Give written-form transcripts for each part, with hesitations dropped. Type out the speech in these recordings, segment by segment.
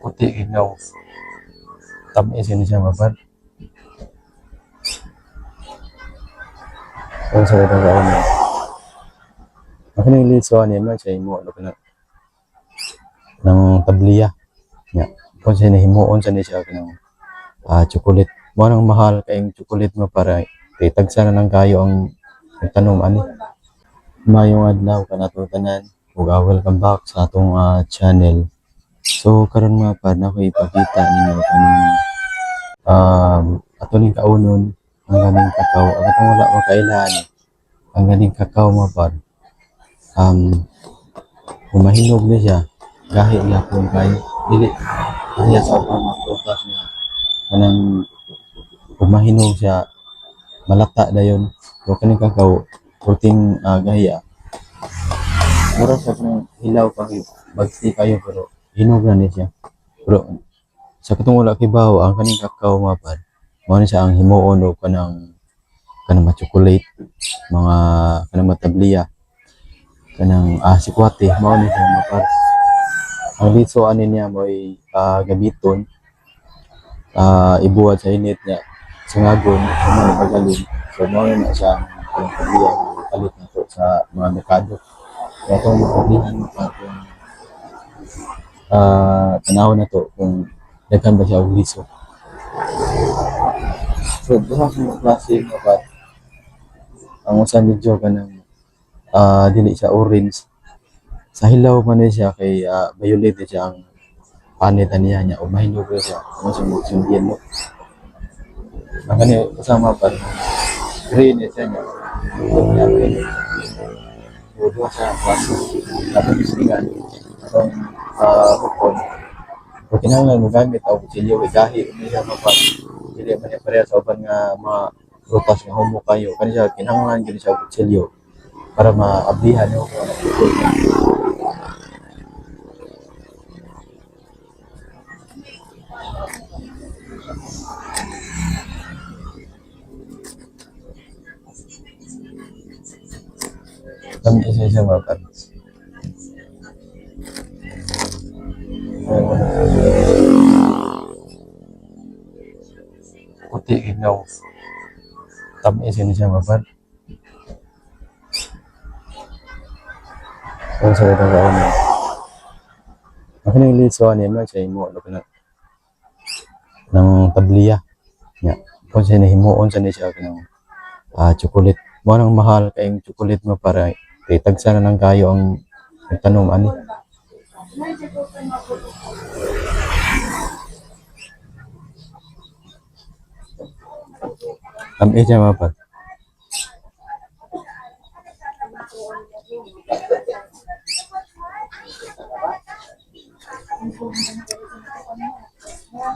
Puti ginaw. Tamis ini siya mapad. Ang sa ito kaon. Ako nang liso ani man siya imo ano kana ng tabliya. Nya. Kung siya nahimuon sa ni siya kanang chocolate. Mo nang mahal kayong chocolate mo para kay tagsa na lang kayo ang tanom ani. Mayong adlaw kanato tanan ug welcome back sa atong channel. So karon mga par na ko ipakita ninyo kaning ato ning kaunon ang ganing kakao. Ang atong wala makailan ang ganing kakao mga par. Kung mahinog na siya, gahi gyapon kay dili niya sa ubang mga prutas nga kanang kung mahinog siya malata dayon. So kaning kakao puting gahi. Mura siya kanang hilaw pa kayo, bagsi kayo pero hinog na ni siya. Pero sa katong wala kibaw ang kaning kakao mga par, mao ni siya ang himuon og kanang kanang ma-chocolate, mga kanang matabliya, kanang sikwate, mao ni siya mga par. Ang liso ani niya mo'y gamiton, ibuhat sa init niya, sangagon, mo ni pagalin. So mao na siya ang kanang tabliya nga palit nato sa mga merkado. Kaya itong mapablihan mo pa kung tanawon na to kung daghan ba siya og liso. So duha sa mga klase mga par. Ang usa medyo kanang dili siya orange. Sa hilaw man ni siya kay violet ni siya ang panit niya niya o mahinog na siya. Mo siya mo yellow. Ang kani kasama pa green ni siya niya. Niya green. So duha siya ang klase. Atong gislingan atong bukod. So kinahanglan mo gamit og kutsilyo kay gahi ni siya mapa. Dili man niya pareha sa uban nga mga prutas nga humok kayo. Kani siya kinahanglan gyud siya og kutsilyo para maablihan nimo kung ano putol. Tamis siya mga par. Puti ginaw. Tamis ini siya mga par. Ang sa ito kaon. Ako nang liso ani man siya imo ano kana ng tabliya. Nya. Kung siya nahimuon sa ni siya kanang chocolate. Mo nang mahal kayong chocolate mo para kay tagsa na lang kayo ang tanom ani. Tamis siya mga par.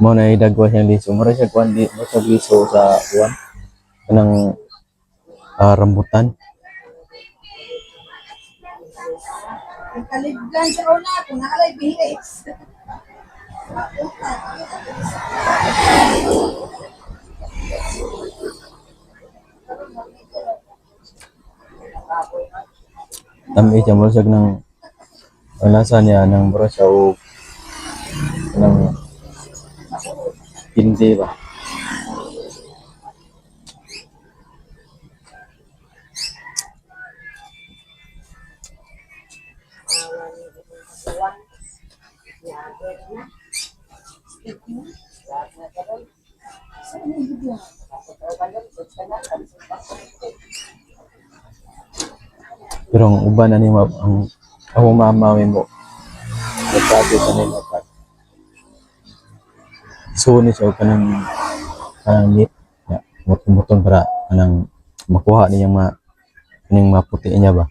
Mo na idagwa siyang liso. Mura siya kuan di mo siya liso sa kuan kanang rambutan. Kalibgan sa una, kung naalay bihis. Tamis siya mura siya ng ang lasa niya nang mura siya og kanang tindi ba. Pero ang uban ani ang akong mama mo nagsabi sa nila pa. So ni siya og kanang kanang meat ya, muton para kanang makuha niya ma kaning maputi niya ba.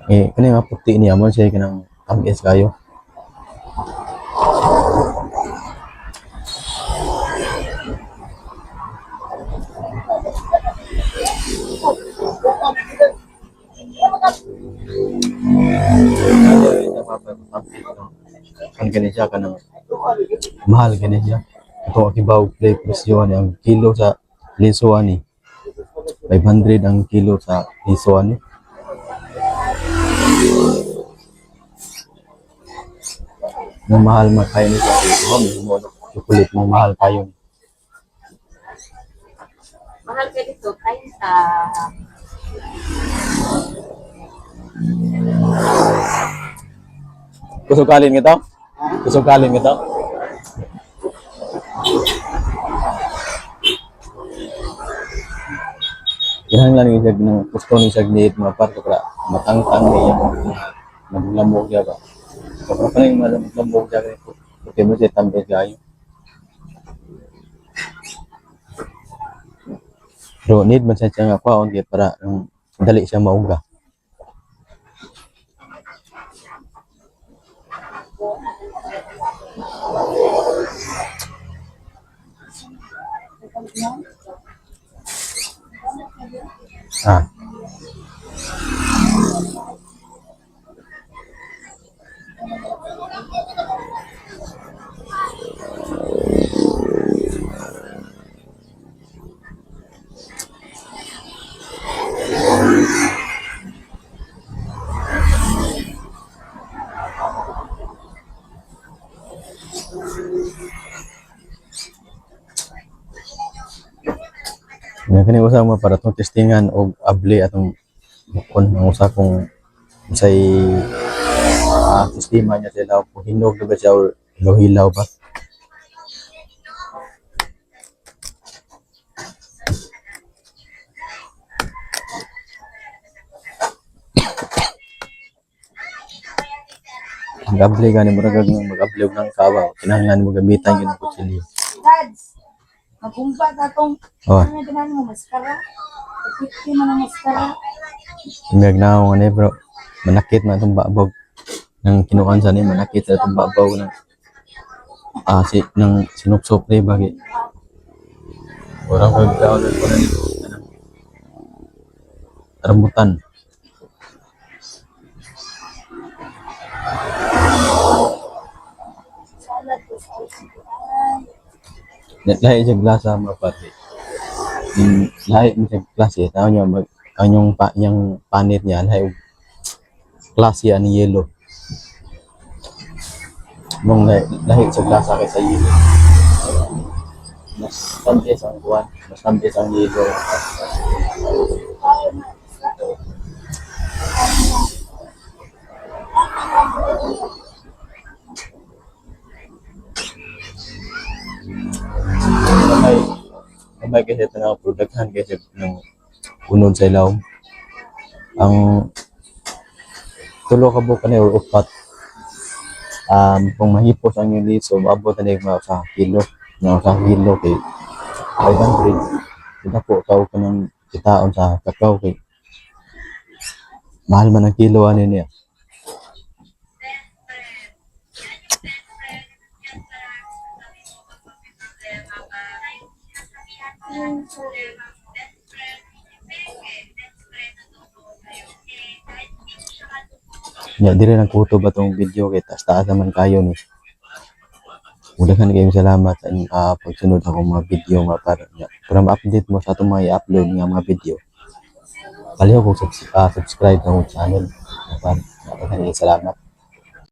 Eh kaning maputi niya mo siya kanang tamis kayo. Kan kani siya kanang mahal kani siya. Ito akibaw play presyo ani ang kilo sa liso ani. 500 ang kilo sa liso ani. Nang mahal man kayo ni siya. Oh, mo chocolate mong mahal kayo. Mahal ka dito, 30. Kusukalin kita? Kusukalin kita? Kinahanglan ni siya ng gusto ni siya ni mga parto para matangtang niya maglamog siya ba. Kapag pa rin malamog siya kay okay mo siya tambay kayo. Pero need man siya nga kwaon kay para dali siya mauga. Ah. Nga kani usa mo para tong testingan og abli atong bukon ang usa kong unsay sistema niya sila kung hinog na ba siya or hilaw-hilaw ba. Mag-abli gani murag og mag-abli og ng kawa kinahanglan mo gamitan gyud ang kutsilyo. Dads, magumpa ta tong Oh, ano na mo mascara. Pagpikti man ang mascara. Umiyag na ako ano eh, bro. Manakit man itong babog. Nang kinuan sa ni, manakit sa itong babaw ng si nang sinupsop ni bagi. Orang ko download ko na nito. Rambutan. Salad ko sa ay. Lahi siya glasa mga pati. Lahi mo siya klase. Tao niya mag ang yung pa, yung panit niya lahi og klase ani yellow. Mong lahi, lahi sa glasa kaysa yellow. Mas tamis ang kuwan, mas tamis ang yellow. Gamay, gamay kasi ito na pero daghan kasi ng unod sa ilawom. Ang tulo ka buok ani or upat. Kung mahipos ang inyong liso, maabot na mga sa kilo. Nga sa kilo kay 500. Kita po kaw ka ng kitaon sa kakao kay mahal man ang kilo ani niya. Nya dire nang kutob atong video kay taas taas naman kayo ni. Mudaghan kayong salamat sa inyong pagsunod akong mga video nga para nya, para ma-update mo sa atong mga i-upload nga mga video. Palihog kog subscribe sa akong channel. Para daghan kayong salamat.